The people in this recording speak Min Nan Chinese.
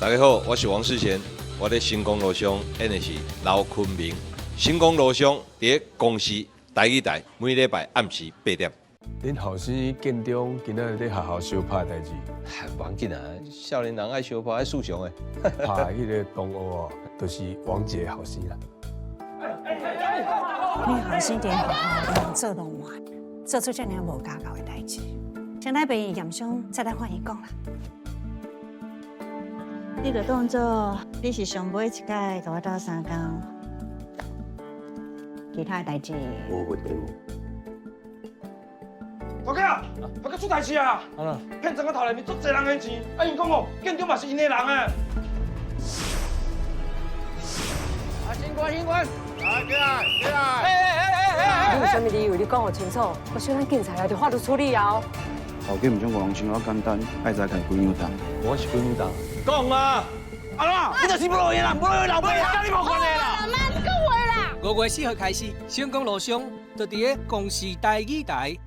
大家好，我是王世賢，我佇成功路上演的是劉坤明。成功路上佇公視台語台，每禮拜暗時8點。恁後生建中今仔日咧學校相拍代誌？無要緊啊，少年人愛相拍愛輸上的。拍彼个同學哦，就是王杰後生啦。你後生佇學校做浪漫，做出這爾無家教的代誌，先來病院驗傷，再來法院講啦。你就當做你是上尾一擺共我鬥相共，其他的代誌無問題無。頭家，頭家出代誌啊！騙莊仔頭內面足濟人的錢，啊𪜶講哦，建中嘛是𪜶的人啊！啊，警官，警官，來，起來，起來！哎哎哎哎哎！你有啥物理由？你講予清楚，我小咱警察也就法律處理啊！頭家毋想互人想我簡單，愛知家幾兩重。我是幾兩重？講啊！阿怎？你就是無路用啦，無路用老爸，佮你無關係啦！媽，你講話啦！5月4號開始，成功路上就佇咧公視台語台。